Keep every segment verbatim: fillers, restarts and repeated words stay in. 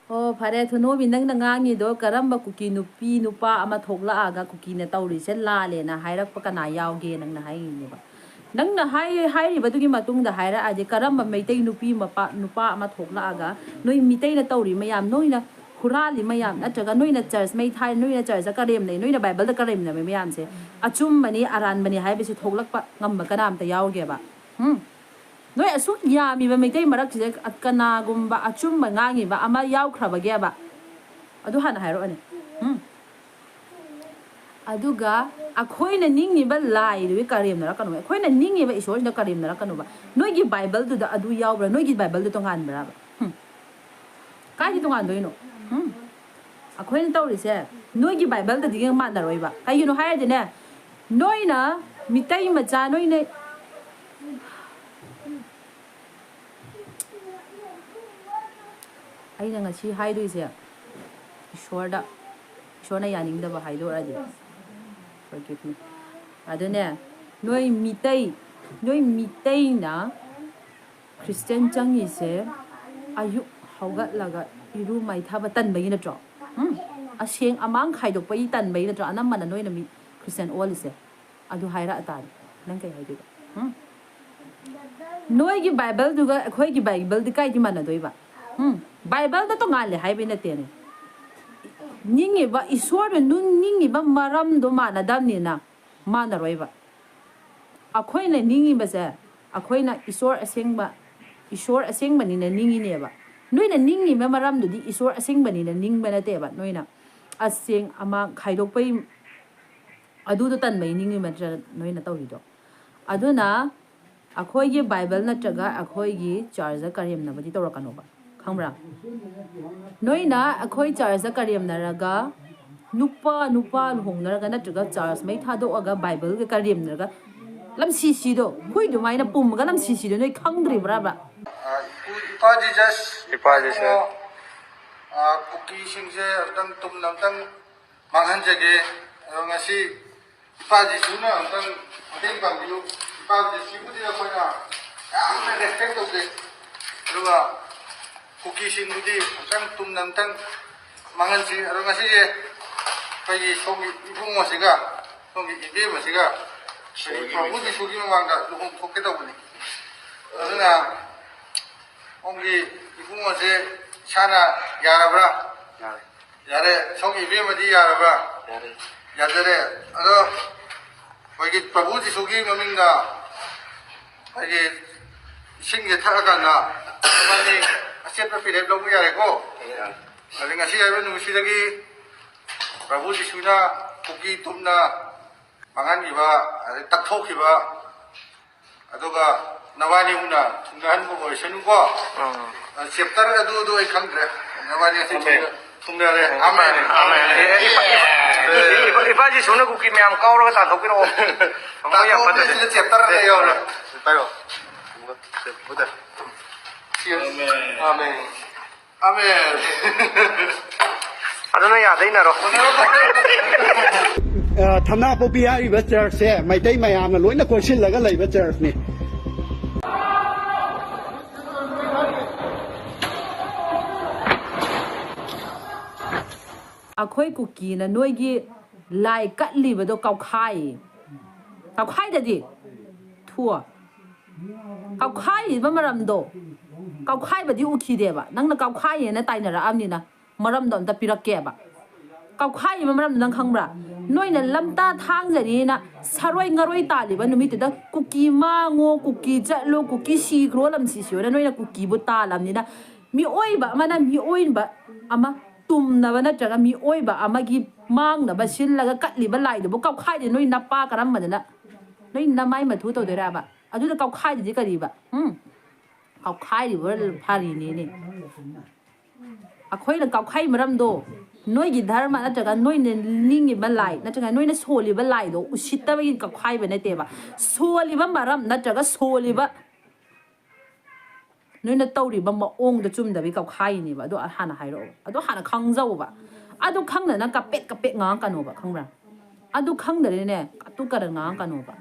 ꯑꯣ, ꯐꯔꯦ, ꯊꯨꯅꯣꯕꯤ, ꯅꯪꯅ ꯉꯥꯡꯉꯤꯗꯣ ꯀꯔꯝꯕ ꯀꯨꯀꯤ ꯅꯨꯄꯤ ꯅꯨꯄꯥ ꯑꯃ ꯊꯣꯛꯂꯛꯑꯒ ꯀꯨꯀꯤꯅ ꯇꯧꯔꯤꯁꯦ ꯂꯥꯜꯂꯦꯅ ꯍꯥꯏꯔꯛꯄ ꯀꯅꯥ ꯌꯥꯎꯒꯦ? ꯅꯪꯅ ꯍꯥꯏꯔꯤꯅꯦꯕ, ꯅꯪꯅ ꯍꯥꯏ-, ꯍꯥꯏꯔꯤꯕꯗꯨꯒꯤ ꯃꯇꯨꯡꯗ ꯍꯥꯏꯔꯛꯑꯗꯤ, ꯀꯔꯝꯕ ꯃꯩꯇꯩ ꯅꯨꯄꯤ ꯃꯄꯥ, ꯅꯨꯄꯥ ꯑꯃ ꯊꯣꯛꯂꯛꯑꯒ ꯅꯣꯏ ꯃꯤꯇꯩꯅ ꯇꯧꯔꯤ ꯃꯌꯥꯝ, ꯅꯣꯏꯅ ꯍꯨꯔꯥꯜꯂꯤ ꯃꯌꯥꯝ, ꯅꯠꯇ꯭ꯔꯒ ꯅꯣꯏꯅ ꯆꯔꯆ ꯃꯩ ꯊꯥꯏ, ꯅꯣꯏꯅ ꯆꯔꯆꯇ ꯀꯔꯦꯝꯅꯩ, ꯅꯣꯏꯅ ꯕꯥꯏꯕꯜꯗ ꯀꯔꯦꯝꯅꯕ ꯃꯌꯥꯝꯁꯦ ꯑꯆꯨꯝꯕꯅꯤ, ꯑꯔꯥꯟꯕꯅꯤ ꯍꯥꯏꯕꯁꯤ ꯊꯣꯛꯂꯛꯄ ꯉꯝꯕ ꯀꯅꯥꯝꯇ ꯌꯥꯎꯒꯦꯕ? ꯎꯝ? ꯅꯣꯏ ꯑꯁꯨꯛ ꯌꯥꯝꯃꯤꯕ ꯃꯩꯇꯩ ꯃꯔꯛꯁꯤꯗ ꯀꯅꯥꯒꯨꯝꯕ ꯑꯆꯨꯝꯕ ꯉꯥꯡꯉꯤꯕ ꯑꯃ ꯌꯥꯎꯈ꯭ꯔꯕꯒꯦꯕ? ꯑꯗꯨ ꯍꯥꯟꯅ ꯍꯥꯏꯔꯛꯑꯣꯅꯦ꯫ ꯎꯝ? ꯑꯗꯨꯒ ꯑꯩꯈꯣꯏꯅ ꯅꯤꯡꯉꯤꯕ ꯂꯥꯏꯗꯨꯒꯤ ꯀꯔꯦꯝꯅꯔꯛꯀꯅꯨ, ꯑꯩꯈꯣꯏꯅ ꯅꯤꯡꯉꯤꯕ ꯏꯁꯣꯔꯁꯤꯗ ꯀꯔꯦꯝꯅꯔꯛꯀꯅꯨꯕ꯫ ꯅꯣꯏꯒꯤ ꯕꯥꯏꯕꯜꯗꯨꯗ ꯑꯗꯨ ꯌꯥꯎꯕ꯭ꯔꯥ? ꯅꯣꯏꯒꯤ ꯕꯥꯏꯕꯜꯗꯨ ꯇꯣꯉꯥꯟꯕ꯭ꯔꯥꯕ? ꯎꯝ? ꯀꯥꯏꯗ ꯇꯣꯉꯥꯟꯗꯣꯏꯅꯣ? ꯎꯝ? ꯑꯩꯈꯣꯏꯅ ꯇꯧꯔꯤꯁꯦ ꯅꯣꯏꯒꯤ ꯕꯥꯏꯕꯜꯗꯗꯤ ꯃꯥꯟꯅꯔꯣꯏꯕ꯫ ꯀꯩꯒꯤꯅꯣ ꯍꯥꯏꯔꯗꯤꯅꯦ, ꯅꯣꯏꯅ ꯃꯤꯇꯩ ꯃꯆꯥ, ꯅꯣꯏꯅ, ꯑꯩꯅ ꯉꯁꯤ ꯍꯥꯏꯗꯣꯏꯁꯦ ꯏꯁꯣꯔꯗ, ꯏꯁꯣꯔꯅ ꯌꯥꯅꯤꯡꯗꯕ ꯍꯥꯏꯗꯣꯔꯛꯑꯗꯤ, forgive me꯫ ꯑꯗꯨꯅꯦ, ꯅꯣꯏ ꯃꯤꯇꯩ, ꯅꯣꯏ ꯃꯤꯇꯩꯅ ꯈ꯭ꯔꯤꯁꯇꯤꯌꯥꯟ ꯆꯪꯉꯤꯁꯦ ꯑꯌꯨꯛ ꯍꯧꯒꯠꯂꯒ ꯏꯔꯨ ꯃꯥꯏꯊꯕ ꯇꯟꯕꯒꯤ ꯅꯠꯇ꯭ꯔꯣ? ꯎꯝ? ꯑꯁꯦꯡ ꯑꯃꯥꯡ ꯈꯥꯏꯗꯣꯛꯄꯒꯤ ꯇꯟꯕꯒꯤ ꯅꯠꯇ꯭ꯔꯣ? ꯑꯅꯝꯕꯅ ꯅꯣꯏꯅ ꯃꯤ ꯈ꯭ꯔꯤꯁꯇꯤꯌꯥꯟ ꯑꯣꯜꯂꯤꯁꯦ꯫ ꯑꯗꯨ ꯍꯥꯏꯔꯛꯑ ꯇꯥꯔꯦ, ꯅꯪ ꯀꯩ ꯍꯥꯏꯗꯣꯏꯕ? ꯎꯝ? ꯅꯣꯏꯒꯤ ꯕꯥꯏꯕꯜꯗꯨꯒ ꯑꯩꯈꯣꯏꯒꯤ ꯕꯥꯏꯕꯜꯗꯤ ꯀꯥꯏꯗꯤ ꯃꯥꯟꯅꯗꯣꯏꯕ? ꯎꯝ? ꯕꯥꯏꯕꯜꯗ ꯇꯣꯉꯥꯜꯂꯦ ꯍꯥꯏꯕꯩ ꯅꯠꯇꯦꯅꯦ꯫ ꯅꯤꯡꯉꯤꯕ ꯏꯁꯣꯔꯗ ꯅꯨꯡ ꯅꯤꯡꯉꯤꯕ ꯃꯔꯝꯗꯣ ꯃꯥꯟꯅꯗꯕꯅꯤꯅ ꯃꯥꯟꯅꯔꯣꯏꯕ꯫ ꯑꯩꯈꯣꯏꯅ ꯅꯤꯡꯉꯤꯕꯁꯦ, ꯑꯩꯈꯣꯏꯅ ꯏꯁꯣꯔ ꯑꯁꯦꯡꯕ, ꯏꯁꯣꯔ ꯑꯁꯦꯡꯕꯅꯤꯅ ꯅꯤꯡꯉꯤꯅꯦꯕ꯫ ꯅꯣꯏꯅ ꯅꯤꯡꯉꯤꯕ ꯃꯔꯝꯗꯨꯗꯤ ꯏꯁꯣꯔ ꯑꯁꯦꯡꯕꯅꯤꯅ ꯅꯤꯡꯕ ꯅꯠꯇꯦꯕ꯫ ꯅꯣꯏꯅ ꯑꯁꯦꯡ ꯑꯃꯥꯡ ꯈꯥꯏꯗꯣꯛꯄꯩ ꯑꯗꯨꯗꯣ ꯇꯟꯕꯩ ꯅꯤꯡꯉꯤ ꯅꯠꯇ꯭ꯔꯥ ꯅꯣꯏꯅ ꯇꯧꯔꯤꯗꯣ? ꯑꯗꯨꯅ ꯑꯩꯈꯣꯏꯒꯤ ꯕꯥꯏꯕꯜ ꯅꯠꯇ꯭ꯔꯒ ꯑꯩꯈꯣꯏꯒꯤ ꯆꯥꯔꯖꯇ ꯀꯔꯦꯝꯅꯕꯗꯤ ꯇꯧꯔꯛꯀꯅꯣꯕ, ꯈꯪꯕ꯭ꯔꯥ? ꯅꯣꯏꯅ ꯑꯩꯈꯣꯏ ꯆꯥꯔꯖꯇ ꯀꯔꯦꯝꯅꯔꯒ, ꯅꯨꯄꯥ ꯅꯨꯄꯥ ꯂꯨꯍꯣꯡꯅꯔꯒ ꯅꯠꯇ꯭ꯔꯒ ꯆꯥꯔꯖ ꯃꯩ ꯊꯥꯗꯣꯛꯑꯒ ꯕꯥꯏꯕꯜꯒ ꯀꯔꯦꯝꯅꯔꯒ, ꯂꯝꯁꯤꯁꯤꯗꯣ ꯍꯨꯏ ꯑꯗꯨꯃꯥꯏꯅ ꯄꯨꯝꯃꯒ ꯂꯝꯁꯤꯁꯤꯗꯣ ꯅꯣꯏ ꯈꯪꯗ꯭ꯔꯤꯕ꯭ꯔꯕ? ꯏꯄꯥ ꯖꯤꯖꯁ, ꯏꯄꯥ ꯖꯤꯖꯁ꯫ ꯀꯨꯀꯤꯁꯤꯡꯁꯦ ꯑꯝꯇꯪ ꯇꯨꯝꯅ ꯑꯝꯇꯪ ꯃꯥꯡꯍꯟꯖꯒꯦ꯫ ꯑꯗꯣ ꯉꯁꯤ ꯏꯄꯥ ꯖꯤꯁꯨꯅ ꯑꯝꯇꯪ ꯃꯇꯦꯡ ꯄꯥꯡꯕꯤꯌꯨ꯫ ꯏꯄꯥ ꯖꯤꯁꯨꯕꯨꯗꯤ ꯑꯩꯈꯣꯏꯅ ꯌꯥꯝꯅ ꯔꯦꯁꯄꯦꯛ ꯇꯧꯖꯩ꯫ ꯑꯗꯨꯒ ꯀꯨꯀꯤꯁꯤꯡꯗꯨꯗꯤ ꯑꯝꯇꯪ ꯇꯨꯝꯅ ꯑꯝꯇꯪ ꯃꯥꯡꯍꯟꯁꯤ꯫ ꯑꯗꯣ ꯉꯁꯤꯁꯦ ꯑꯩꯈꯣꯏꯒꯤ ꯁꯣꯝꯒꯤ ꯏꯕꯨꯡꯉꯣꯁꯤꯒ ꯁꯣꯝꯒꯤ ꯏꯕꯦꯝꯃꯁꯤꯒ ꯑꯩꯈꯣꯏꯒꯤ ꯄ꯭ꯔꯚꯨ ꯖꯤꯁꯨꯒꯤ ꯃꯃꯥꯡꯗ ꯂꯨꯍꯣꯡ ꯊꯣꯛꯀꯦ ꯇꯧꯕꯅꯤ꯫ ꯑꯗꯨꯅ ꯁꯣꯝꯒꯤ ꯏꯕꯨꯡꯉꯣꯁꯦ ꯏꯁꯥꯅ ꯌꯥꯔꯕ꯭ꯔꯥ? ꯌꯥꯔꯦ꯫ ꯌꯥꯔꯦ꯫ ꯁꯣꯝꯒꯤ ꯏꯕꯦꯝꯃꯗꯤ ꯌꯥꯔꯕ꯭ꯔꯥ? ꯌꯥꯔꯦ꯫ ꯌꯥꯖꯔꯦ꯫ ꯑꯗꯣ ꯑꯩꯈꯣꯏꯒꯤ ꯄ꯭ꯔꯚꯨ ꯖꯤꯁꯨꯒꯤ ꯃꯃꯤꯡꯗ ꯑꯩꯈꯣꯏꯒꯤ ꯏꯁꯤꯡꯁꯦ ꯊꯛꯑꯀꯥꯟꯗ ꯏꯕꯥꯅꯤ ꯑꯆꯦꯠꯄ ꯐꯤꯔꯦꯞ ꯂꯧꯕ ꯌꯥꯔꯦꯀꯣ? ꯌꯥꯔꯦ꯫ ꯑꯗꯩ ꯉꯁꯤ ꯍꯥꯏꯕ ꯅꯨꯃꯤꯠꯁꯤꯗꯒꯤ ꯄ꯭ꯔꯚꯨ ꯖꯤꯁꯨꯅ ꯀꯨꯀꯤ ꯇꯨꯝꯅ ꯃꯥꯡꯍꯟꯈꯤꯕ, ꯑꯗꯩ ꯇꯛꯊꯣꯛꯈꯤꯕ, ꯑꯗꯨꯒ ꯅꯕꯥꯅꯤ ꯍꯨꯅ ꯊꯨꯡꯅꯍꯟꯕ ꯑꯣꯏꯁꯅꯨꯀꯣ꯫ ꯎꯝ꯫ ꯆꯦꯞꯇꯔ ꯑꯗꯨ ꯑꯗꯨ ꯑꯩ ꯈꯪꯗ꯭ꯔꯦ꯫ ꯅꯕꯥꯅꯤ ꯑꯁꯤ ꯑꯃꯦꯟ꯫ ꯊꯨꯡꯅ-, ꯊꯨꯡꯅꯔꯦ꯫ ꯑꯃꯦꯟ꯫ ꯑꯃꯦꯟ꯫ ꯑꯃꯦꯟ꯫ ꯑꯦ, ꯏꯄꯥ, ꯏꯄꯥ, ꯏꯄꯥ, ꯏꯄꯥ ꯖꯤꯁꯨꯅ ꯀꯨꯀꯤ ꯃꯌꯥꯝ ꯀꯥꯎꯔꯒ ꯇꯥꯟꯊꯣꯛꯄꯤꯔꯛꯑꯣ꯫ ꯊꯃꯣꯏ ꯌꯥꯝ ꯇꯥꯟꯊꯣꯛꯑꯣ, ꯐꯠꯇꯕꯅꯤ꯫ ꯁꯤꯗ ꯆꯦꯞꯇꯔ ꯑꯃ ꯌꯥꯎꯔꯦ꯫ ꯄꯥꯏꯔꯣ꯫ ꯕꯨꯙ꯫ ꯑꯃꯦꯟ꯫ ꯑꯃꯦꯟ꯫ ꯑꯗꯨꯅ ꯌꯥꯗꯩꯅꯔꯣ꯫ ꯑ, ꯊꯝꯅꯥꯄꯣꯛꯄꯤ ꯍꯥꯏꯔꯤꯕ ꯆꯔꯆꯁꯦ ꯃꯩꯇꯩ ꯃꯌꯥꯝꯅ ꯂꯣꯏꯅ ꯀꯣꯏꯁꯤꯜꯂꯒ ꯂꯩꯕ ꯆꯔꯆꯅꯤ꯫ ꯑꯩꯈꯣꯏ ꯀꯨꯀꯤꯅ ꯅꯣꯏꯒꯤ ꯂꯥꯏ ꯀꯠꯂꯤꯕꯗꯣ ꯀꯥꯎꯈꯥꯏ꯫ ꯀꯥꯎꯈꯥꯏꯗꯗꯤ ꯊꯨꯑ꯫ ꯀꯥꯎꯈꯥꯏꯔꯤꯕ ꯃꯔꯝꯗꯣ, ꯀꯥꯎꯈꯥꯏꯕꯗꯤ ꯎꯈꯤꯗꯦꯕ꯫ ꯅꯪꯅ ꯀꯥꯎꯈꯥꯏꯌꯦꯅ ꯇꯥꯏꯅꯔꯛꯑꯕꯅꯤꯅ ꯃꯔꯝꯗꯣ ꯑꯝꯇ ꯄꯤꯔꯛꯀꯦꯕ꯫ ꯀꯥꯎꯈꯥꯏꯔꯤꯕ ꯃꯔꯝꯗꯣ ꯅꯪ ꯈꯪꯕ꯭ꯔꯥ? ꯅꯣꯏꯅ ꯂꯝꯇꯥ ꯊꯥꯡꯖꯅꯤꯅ ꯁꯔꯣꯏ ꯉꯔꯣꯏ ꯇꯥꯜꯂꯤꯕ ꯅꯨꯃꯤꯠꯇꯨꯗ ꯀꯨꯀꯤ ꯃꯥꯡꯉꯣ, ꯀꯨꯀꯤ ꯆꯠꯂꯣ, ꯀꯨꯀꯤ ꯁꯤꯈ꯭ꯔꯣ, ꯂꯝꯁꯤ ꯁꯤꯌꯣꯅ ꯅꯣꯏꯅ ꯀꯨꯀꯤꯕꯨ ꯇꯥꯜꯂꯕꯅꯤꯅ ꯃꯤꯑꯣꯏꯕ ꯑꯃꯅ ꯃꯤꯑꯣꯏꯕ ꯑꯃ ꯇꯨꯝꯅꯕ ꯅꯠꯇ꯭ꯔꯒ ꯃꯤꯑꯣꯏꯕ ꯑꯃꯒꯤ ꯃꯥꯡꯅꯕ ꯁꯤꯜꯂꯒ ꯀꯠꯂꯤꯕ ꯂꯥꯏꯗꯨꯕꯨ ꯀꯥꯎꯈꯥꯏꯗꯦ꯫ ꯅꯣꯏ ꯅꯄꯥ ꯀꯔꯝꯕꯗꯅ ꯅꯣꯏ ꯅꯃꯥꯏ ꯃꯊꯨ ꯇꯧꯗꯣꯏꯔꯕ? ꯑꯗꯨꯗ ꯀꯥꯎꯈꯥꯏꯗꯨꯗꯤ ꯀꯔꯤꯕ? ꯎꯝ? ꯀꯥꯎꯈꯥꯏꯔꯤꯕ ꯐꯔꯤꯅꯦꯅꯦ꯫ ꯑꯩꯈꯣꯏꯅ ꯀꯥꯎꯈꯥꯏ ꯃꯔꯝꯗꯣ ꯅꯣꯏꯒꯤ ꯙꯔꯃ ꯅꯠꯇ꯭ꯔꯒ ꯅꯣꯏꯅ ꯅꯤꯡꯉꯤꯕ ꯂꯥꯏ ꯅꯠꯇ꯭ꯔꯒ ꯅꯣꯏꯅ ꯁꯣꯜꯂꯤꯕ ꯂꯥꯏꯗꯣ ꯎꯁꯤꯠꯇꯕꯒꯤ ꯀꯥꯎꯈꯥꯏꯕ ꯅꯠꯇꯦꯕ꯫ ꯁꯣꯜꯂꯤꯕ ꯃꯔꯝ ꯅꯠꯇ꯭ꯔꯒ ꯁꯣꯜꯂꯤꯕ ꯅꯣꯏꯅ ꯇꯧꯔꯤꯕ ꯃꯑꯣꯡꯗ ꯆꯨꯝꯗꯕꯤ ꯀꯥꯎꯈꯥꯏꯔꯤꯅꯦꯕ꯫ ꯑꯗꯣ ꯍꯥꯟꯅ ꯍꯥꯏꯔꯛꯑꯣ꯫ ꯑꯗꯣ ꯍꯥꯟꯅ ꯈꯪꯖꯧꯕ꯫ ꯑꯗꯨ ꯈꯪꯗꯅ ꯀꯄꯦꯠ ꯀꯄꯦꯠ ꯉꯥꯡꯉꯛꯀꯅꯣꯕ, ꯈꯪꯕ꯭ꯔꯥ? ꯑꯗꯨ ꯈꯪꯗꯅꯅꯦ ꯀꯇꯨ ꯀꯔꯟ ꯉꯥꯡꯉꯛꯀꯅꯣꯕ꯫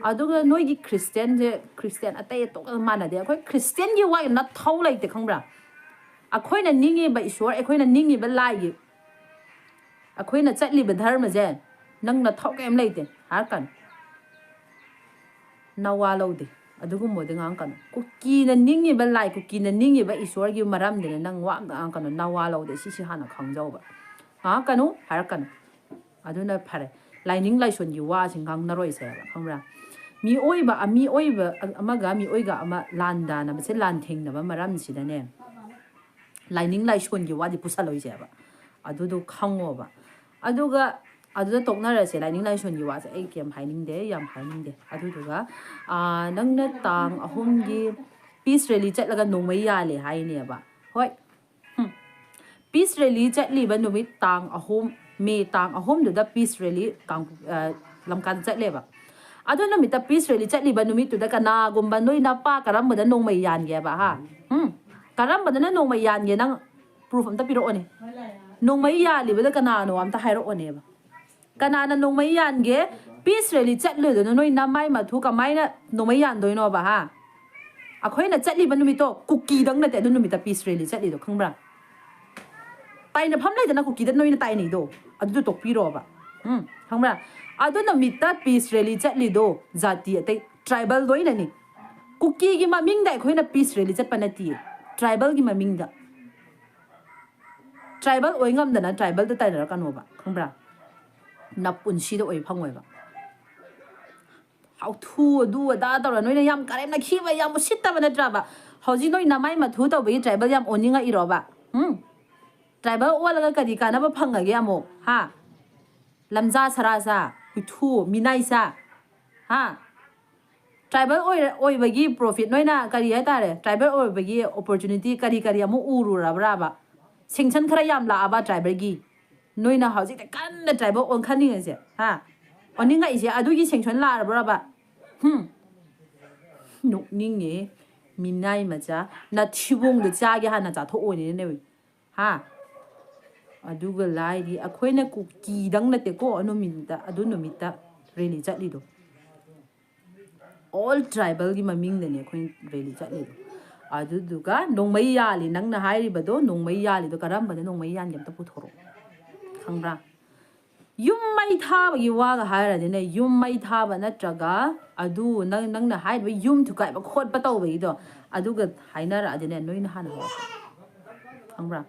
ꯑꯗꯨꯒ ꯅꯣꯏꯒꯤ ꯈ꯭ꯔꯤꯁꯇꯦꯟꯁꯦ, ꯈ꯭ꯔꯤꯁꯇꯦꯟ ꯑꯇꯩ ꯑꯇꯣꯞꯄ ꯃꯥꯟꯅꯗꯦ꯫ ꯑꯩꯈꯣꯏ ꯈ꯭ꯔꯤꯁꯇꯦꯟꯒꯤ ꯋꯥ ꯅꯊꯧ ꯂꯩꯇꯦ, ꯈꯪꯕ꯭ꯔꯥ? ꯑꯩꯈꯣꯏꯅ ꯅꯤꯡꯉꯤꯕ ꯏꯁꯣꯔ, ꯑꯩꯈꯣꯏꯅ ꯅꯤꯡꯉꯤꯕ ꯂꯥꯏꯒꯤ, ꯑꯩꯈꯣꯏꯅ ꯆꯠꯂꯤꯕ ꯙꯔꯃꯁꯦ ꯅꯪꯅ ꯊꯧ ꯀꯩꯝ ꯂꯩꯇꯦ ꯍꯥꯏꯔꯛꯀꯅꯨ꯫ ꯅꯋꯥ ꯂꯧꯗꯦ꯫ ꯑꯗꯨꯒꯨꯝꯕꯗꯤ ꯉꯥꯡꯉꯛꯀꯅꯨ꯫ ꯀꯨꯀꯤꯅ ꯅꯤꯡꯉꯤꯕ ꯂꯥꯏ, ꯀꯨꯀꯤꯅ ꯅꯤꯡꯉꯤꯕ ꯏꯁꯣꯔꯒꯤ ꯃꯔꯝꯗꯅꯦ ꯅꯪ ꯋꯥ ꯑꯝꯇ ꯉꯥꯡꯉꯛꯀꯅꯨ꯫ ꯅꯋꯥ ꯂꯧꯗꯦ꯫ ꯁꯤꯁꯤ ꯍꯥꯟꯅ ꯈꯪꯖꯧꯕ꯫ ꯉꯥꯡꯉꯛꯀꯅꯨ ꯍꯥꯏꯔꯛꯀꯅꯨ꯫ ꯑꯗꯨꯅ ꯐꯔꯦ꯫ ꯂꯥꯏꯅꯤꯡ ꯂꯥꯏꯁꯣꯟꯒꯤ ꯋꯥꯁꯤ ꯉꯥꯡꯅꯔꯣꯏꯁꯦꯕ, ꯈꯪꯕ꯭ꯔꯥ? ꯃꯤꯑꯣꯏꯕ, ꯃꯤꯑꯣꯏꯕ ꯑꯃꯒ ꯃꯤꯑꯣꯏꯒ ꯑꯃ ꯂꯥꯟꯗꯥꯅꯕꯁꯦ, ꯂꯥꯟ ꯊꯦꯡꯅꯕ ꯃꯔꯝꯁꯤꯗꯅꯦ, ꯂꯥꯏꯅꯤꯡ ꯂꯥꯏꯁꯣꯟꯒꯤ ꯋꯥꯗꯤ ꯄꯨꯁꯜꯂꯣꯏꯁꯦꯕ꯫ ꯑꯗꯨꯗꯣ ꯈꯪꯉꯣꯕ꯫ ꯑꯗꯨꯒ ꯑꯗꯨꯗ ꯇꯣꯛꯅꯔꯁꯦ꯫ ꯂꯥꯏꯅꯤꯡ ꯂꯥꯏꯁꯣꯟꯒꯤ ꯋꯥꯁꯦ ꯑꯩ ꯀꯩꯝ ꯍꯥꯏꯅꯤꯡꯗꯦ, ꯌꯥꯝ ꯍꯥꯏꯅꯤꯡꯗꯦ꯫ ꯑꯗꯨꯗꯨꯒ, ꯑꯥ, ꯅꯪꯅ ꯇꯥꯡ ꯑꯍꯨꯝꯒꯤ peace rally ꯆꯠꯂꯒ ꯅꯣꯡꯃꯩ ꯌꯥꯜꯂꯦ ꯍꯥꯏꯅꯦꯕ꯫ ꯍꯣꯏ꯫ ꯍꯝ꯫ Peace rally ꯆꯠꯂꯤꯕ ꯅꯨꯃꯤꯠ ꯇꯥꯡ ꯑꯍꯨꯝ, ꯃꯦ ꯇꯥꯡ ꯑꯍꯨꯝꯗꯨꯗ peace rally ꯀꯥꯡ-, ꯑ, ꯂꯝꯀꯥꯟ ꯆꯠꯂꯦꯕ꯫ ꯑꯗꯨ ꯅꯨꯃꯤꯠꯇ peace rally ꯆꯠꯂꯤꯕ ꯅꯨꯃꯤꯠꯇꯨꯗ ꯀꯅꯥꯒꯨꯝꯕ ꯅꯣꯏ ꯅꯄꯥ ꯀꯔꯝꯕꯗ ꯅꯣꯡꯃꯩ ꯌꯥꯟꯒꯦꯕ, ꯍꯥ? ꯎꯝ? ꯀꯔꯝꯕꯗꯅ ꯅꯣꯡꯃꯩ ꯌꯥꯟꯒꯦ? ꯅꯪ proof ꯑꯝꯇ ꯄꯤꯔꯛꯑꯣꯅꯦ꯫ ꯅꯣꯡꯃꯩ ꯌꯥꯜꯂꯤꯕꯗ ꯀꯅꯥꯅꯣ ꯑꯝꯇ ꯍꯥꯏꯔꯛꯑꯣꯅꯦꯕ꯫ ꯀꯅꯥꯅ ꯅꯣꯡꯃꯩ ꯌꯥꯟꯒꯦ? Peace rally ꯆꯠꯂꯨꯗꯅ ꯅꯣꯏ ꯅꯃꯥꯏ ꯃꯊꯨ ꯀꯃꯥꯏꯅ ꯅꯣꯡꯃꯩ ꯌꯥꯟꯗꯣꯏꯅꯣꯕ, ꯍꯥ? ꯑꯩꯈꯣꯏꯅ ꯆꯠꯂꯤꯕ ꯅꯨꯃꯤꯠꯇꯣ ꯀꯨꯀꯤꯗꯪ ꯅꯠꯇꯦ ꯑꯗꯨ ꯅꯨꯃꯤꯠꯇ peace rally ꯆꯠꯂꯤꯗꯣ, ꯈꯪꯕ꯭ꯔꯥ? ꯇꯥꯏꯅꯐꯝ ꯂꯩꯗꯅ ꯀꯨꯀꯤꯗ ꯅꯣꯏꯅ ꯇꯥꯏꯅꯩꯗꯣ, ꯑꯗꯨꯗꯣ ꯇꯣꯛꯄꯤꯔꯣꯕ꯫ ꯎꯝ, ꯈꯪꯕ꯭ꯔꯥ? ꯑꯗꯨ ꯅꯨꯃꯤꯠꯇ peace rally ꯆꯠꯂꯤꯗꯣ ꯖꯥꯇꯤ ꯑꯇꯩ, tribal ꯂꯣꯏꯅꯅꯤ꯫ ꯀꯨꯀꯤꯒꯤ ꯃꯃꯤꯡꯗ ꯑꯩꯈꯣꯏꯅ peace rally ꯆꯠꯄ ꯅꯠꯇꯤꯌꯦ, tribalꯒꯤ ꯃꯃꯤꯡꯗ꯫ Tribal ꯑꯣꯏ ꯉꯝꯗꯅ tribalꯗ ꯇꯥꯏꯅꯔꯛꯀꯅꯣꯕ, ꯈꯪꯕ꯭ꯔꯥ? ꯅꯄꯨꯟꯁꯤꯗ ꯑꯣꯏ ꯐꯪꯉꯣꯏꯕ꯫ ꯍꯥꯎꯊꯨ ꯑꯗꯨ ꯑꯗꯥ ꯇꯧꯔ ꯅꯣꯏꯅ ꯌꯥꯝ ꯀꯔꯦꯝꯅꯈꯤꯕ, ꯌꯥꯝ ꯎꯁꯤꯠꯇꯕ ꯅꯠꯇ꯭ꯔꯕ? ꯍꯧꯖꯤꯛ ꯅꯣꯏ ꯅꯃꯥꯏ ꯃꯊꯨ ꯇꯧꯕꯒꯤ tribal ꯌꯥꯝ ꯑꯣꯟꯅꯤꯡꯉꯛꯏꯔꯣꯕ? ꯎꯝ? Tribal ꯑꯣꯜꯂꯒ ꯀꯔꯤ ꯀꯥꯟꯅꯕ ꯐꯪꯉꯒꯦ ꯑꯃꯨꯛ? ꯍꯥ? ꯂꯝꯖꯥ ꯁꯔꯥ ꯆꯥ, ꯍꯨꯏꯊꯨ, ꯃꯤꯅꯥꯏ ꯆꯥ, ꯍꯥ? Tribal ꯑꯣꯏꯔ-, ꯑꯣꯏꯕꯒꯤ profit ꯅꯣꯏꯅ ꯀꯔꯤ ꯍꯥꯏꯇꯥꯔꯦ? Tribal ꯑꯣꯏꯕꯒꯤ opportunity ꯀꯔꯤ ꯀꯔꯤ ꯑꯃꯨꯛ ꯎꯔꯨꯔꯕ꯭ꯔꯥꯕ? Sanction ꯈꯔ ꯌꯥꯝ ꯂꯥꯛꯑꯕ tribalꯒꯤ? ꯅꯣꯏꯅ ꯍꯧꯖꯤꯛꯇ ꯀꯟꯅ tribal ꯑꯣꯟꯈꯠꯅꯤꯡꯉꯤꯁꯦ, ꯍꯥ? ꯑꯣꯟꯅꯤꯡꯉꯛꯏꯁꯦ ꯑꯗꯨꯒꯤ sanction ꯂꯥꯛꯑꯕ꯭ꯔꯥꯕ? ꯍꯨꯝ? ꯅꯣꯛꯅꯤꯡꯉꯦ, ꯃꯤꯅꯥꯏ ꯃꯆꯥ꯫ ꯅꯊꯤꯕꯣꯡꯗꯣ ꯆꯥꯒꯦ ꯍꯥꯟꯅ ꯆꯥꯊꯣꯛꯑꯣꯅꯦ ꯅꯣꯏ꯫ ꯍꯥ? ꯑꯗꯨꯒ ꯂꯥꯏꯔꯤ, ꯑꯩꯈꯣꯏꯅ ꯀꯨꯀꯤꯗꯪ ꯅꯠꯇꯦꯀꯣ, ꯑꯗꯨ ꯅꯨꯃꯤꯠꯇ, ꯑꯗꯨ ꯅꯨꯃꯤꯠꯇ rally ꯆꯠꯂꯤꯗꯣ꯫ All tribalꯒꯤ ꯃꯃꯤꯡꯗꯅꯦ ꯑꯩꯈꯣꯏꯅ rally ꯆꯠꯂꯤꯗꯣ꯫ ꯑꯗꯨꯗꯨꯒ ꯅꯣꯡꯃꯩ ꯌꯥꯜꯂꯤ, ꯅꯪꯅ ꯍꯥꯏꯔꯤꯕꯗꯣ, ꯅꯣꯡꯃꯩ ꯌꯥꯜꯂꯤꯗꯣ ꯀꯔꯝꯕꯅ ꯅꯣꯡꯃꯩ ꯌꯥꯟꯒꯦ? ꯑꯝꯇ ꯄꯨꯊꯣꯔꯛꯑꯣ꯫ ꯈꯪꯕ꯭ꯔꯥ? ꯌꯨꯝ ꯃꯩ ꯊꯥꯕꯒꯤ ꯋꯥꯒ ꯍꯥꯏꯔꯗꯤꯅꯦ, ꯌꯨꯝ ꯃꯩ ꯊꯥꯕ ꯅꯠꯇ꯭ꯔꯒ ꯑꯗꯨ ꯅꯪ, ꯅꯪꯅ ꯍꯥꯏꯔꯤꯕ ꯌꯨꯝ ꯊꯨꯒꯥꯏꯕ ꯈꯣꯠꯄ ꯇꯧꯕꯒꯤꯗꯣ, ꯑꯗꯨꯒ ꯍꯥꯏꯅꯔꯛꯑꯗꯤꯅꯦ, ꯅꯣꯏꯅ ꯍꯥꯟꯅ ꯍꯧꯔꯛꯑꯣ꯫ ꯈꯪꯕ꯭ꯔꯥ?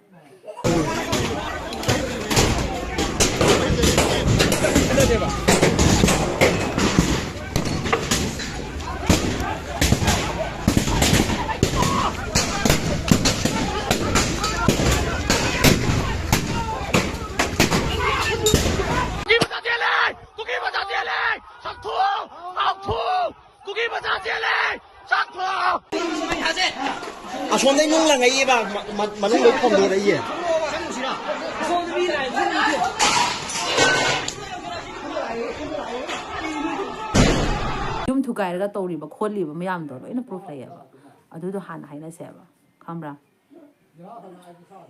ꯑꯁꯣꯝꯗꯩ ꯅꯨꯡ ꯂꯪꯉꯛꯏꯕ, ꯃ-, ꯃ-, ꯃꯅꯨꯡꯗꯩ ꯐꯣꯡꯗꯣꯔꯛꯏꯌꯦ꯫ ꯌꯨꯝ ꯊꯨꯒꯥꯏꯔꯒ ꯇꯧꯔꯤꯕ ꯈꯣꯠꯂꯤꯕ ꯃꯌꯥꯝꯗꯣ ꯂꯣꯏꯅ proof ꯂꯩꯌꯦꯕ꯫ ꯑꯗꯨꯗꯣ ꯍꯥꯟꯅ ꯍꯥꯏꯅꯁꯦꯕ, ꯈꯪꯕ꯭ꯔꯥ?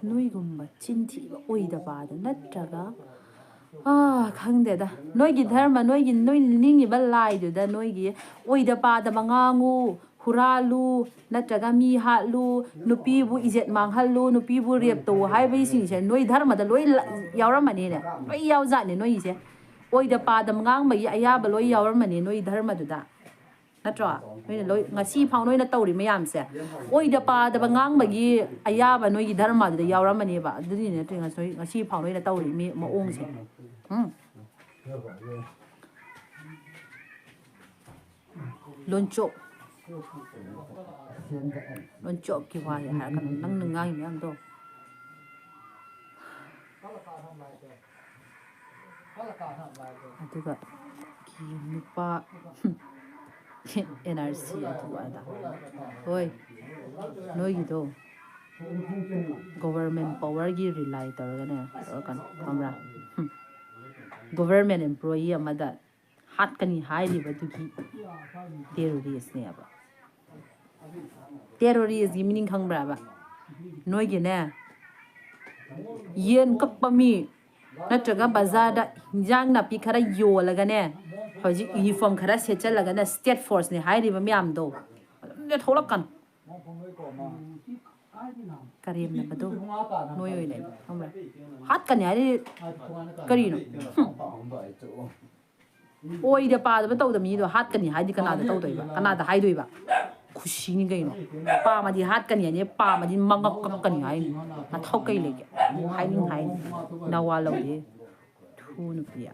ꯅꯣꯏꯒꯨꯝꯕ ꯆꯤꯟꯊꯤꯕ ꯑꯣꯏꯗꯕꯗꯣ ꯅꯠꯇ꯭ꯔꯒ, ꯑꯥ, ꯈꯪꯗꯦꯗ, ꯅꯣꯏꯒꯤ ꯙꯔꯃ, ꯅꯣꯏꯒꯤ, ꯅꯣꯏ ꯅꯤꯡꯉꯤꯕ ꯂꯥꯏꯗꯨꯗ ꯅꯣꯏꯒꯤ ꯑꯣꯏꯗ ꯄꯥꯗꯕ ꯉꯥꯡꯉꯨ, ꯍꯨꯔꯥꯜꯂꯨ, ꯅꯠꯇ꯭ꯔꯒ ꯃꯤ ꯍꯥꯠꯂꯨ, ꯅꯨꯄꯤꯕꯨ ꯏꯖꯠ ꯃꯥꯡꯍꯜꯂꯨ, ꯅꯨꯄꯤꯕꯨ rape ꯇꯧ ꯍꯥꯏꯕꯁꯤꯡꯁꯦ ꯅꯣꯏ ꯙꯔꯃꯗ ꯂꯣꯏ ꯂ-, ꯌꯥꯎꯔꯝꯃꯅꯤꯅꯦ꯫ ꯂꯣꯏ ꯌꯥꯎꯖꯥꯠꯅꯤ ꯅꯣꯏꯒꯤꯁꯦ꯫ ꯑꯣꯏꯗ ꯄꯥꯗꯕ ꯉꯥꯡꯕꯒꯤ ꯑꯌꯥꯕ ꯂꯣꯏ ꯌꯥꯎꯔꯝꯃꯅꯤ ꯅꯣꯏ ꯙꯔꯃꯗꯨꯗ꯫ ꯅꯠꯇ꯭ꯔꯣ? ꯅꯣꯏꯅ ꯂꯣꯏ, ꯉꯁꯤ ꯐꯥꯎ ꯅꯣꯏꯅ ꯇꯧꯔꯤ ꯃꯌꯥꯝꯁꯦ, ꯑꯣꯏꯗ ꯄꯥꯗꯕ ꯉꯥꯡꯕꯒꯤ ꯑꯌꯥꯕ ꯅꯣꯏꯒꯤ ꯙꯔꯃꯗꯨꯗ ꯌꯥꯎꯔꯝꯃꯅꯦꯕ꯫ ꯑꯗꯨꯅꯤꯅꯦ ꯅꯠꯇ꯭ꯔꯦ ꯉꯁꯤ, ꯉꯁꯤ ꯐꯥꯎ ꯅꯣꯏꯅ ꯇꯧꯔꯤ ꯃꯤ ꯃꯑꯣꯡꯁꯦ꯫ ꯎꯝ꯫ ꯂꯣꯟꯆꯣꯞ꯫ ꯂꯣꯟꯆꯣꯞꯀꯤ ꯋꯥꯁꯦ ꯍꯥꯏꯔꯛꯀꯅꯨ꯫ ꯅꯪꯅ ꯉꯥꯡꯉꯤ ꯃꯌꯥꯝꯗꯣ꯫ ꯑꯗꯨꯒ ꯀꯤ ꯅꯨꯄꯥ NRC ꯑꯗꯨ ꯑꯗꯥ꯫ ꯍꯣꯏ, ꯅꯣꯏꯒꯤꯗꯣ government powerꯒꯤ rely ꯇꯧꯔꯒꯅꯦ, ꯇꯧꯔꯛꯀꯅꯨ, ꯈꯪꯕ꯭ꯔꯥ? ꯍꯨꯝ꯫ Government employee ꯑꯃꯗ ꯍꯥꯠꯀꯅꯤ ꯍꯥꯏꯔꯤꯕꯗꯨꯒꯤ terroristꯅꯦꯕ꯫ Terroristꯀꯤ meaning ꯈꯪꯕ꯭ꯔꯥꯕ? ꯅꯣꯏꯒꯤꯅꯦ, ꯌꯦꯟ ꯀꯛꯄ ꯃꯤ ꯅꯠꯇ꯭ꯔꯒ ꯕꯖꯥꯔꯗ ꯍꯤꯟꯖꯥꯡ ꯅꯥꯄꯤ ꯈꯔ ꯌꯣꯜꯂꯒꯅꯦ, ꯍꯧꯖꯤꯛ uniform ꯈꯔ ꯁꯦꯠꯆꯜꯂꯒꯅꯦ, state forceꯅꯦ ꯍꯥꯏꯔꯤꯕ ꯃꯌꯥꯝꯗꯣ ꯑꯗꯨꯝ ꯊꯣꯛꯂꯛꯀꯅꯨ꯫ ꯀꯔꯦꯝꯅꯕꯗꯣ ꯅꯣꯏ ꯑꯣꯏꯅ ꯈꯪꯕ꯭ꯔꯥ? ꯍꯥꯠꯀꯅꯤ ꯍꯥꯏꯗꯤ ꯀꯔꯤꯅꯣ? ꯍꯨꯝ꯫ ꯑꯣꯏꯗ ꯄꯥꯗꯕ ꯇꯧꯗꯕ ꯃꯤꯗꯣ ꯍꯥꯠꯀꯅꯤ ꯍꯥꯏꯗꯤ ꯀꯅꯥꯗ ꯇꯧꯗꯣꯏꯕ? ꯀꯅꯥꯗ ꯍꯥꯏꯗꯣꯏꯕ? ꯈꯨꯁꯤꯅꯤ ꯀꯩꯅꯣ꯫ ꯄꯥꯝꯃꯗꯤ ꯍꯥꯠꯀꯅꯤ ꯍꯥꯏꯅꯤ, ꯄꯥꯝꯃꯗꯤ ꯃꯉꯛ ꯀꯛꯀꯅꯤ ꯍꯥꯏꯅꯤ꯫ ꯃꯊꯧ ꯀꯩ ꯂꯩꯒꯦ? ꯍꯥꯏꯅꯤꯡ ꯍꯥꯏꯅꯤ꯫ ꯅꯋꯥ ꯂꯧꯗꯦ꯫ ꯊꯨ ꯅꯨꯄꯤ꯫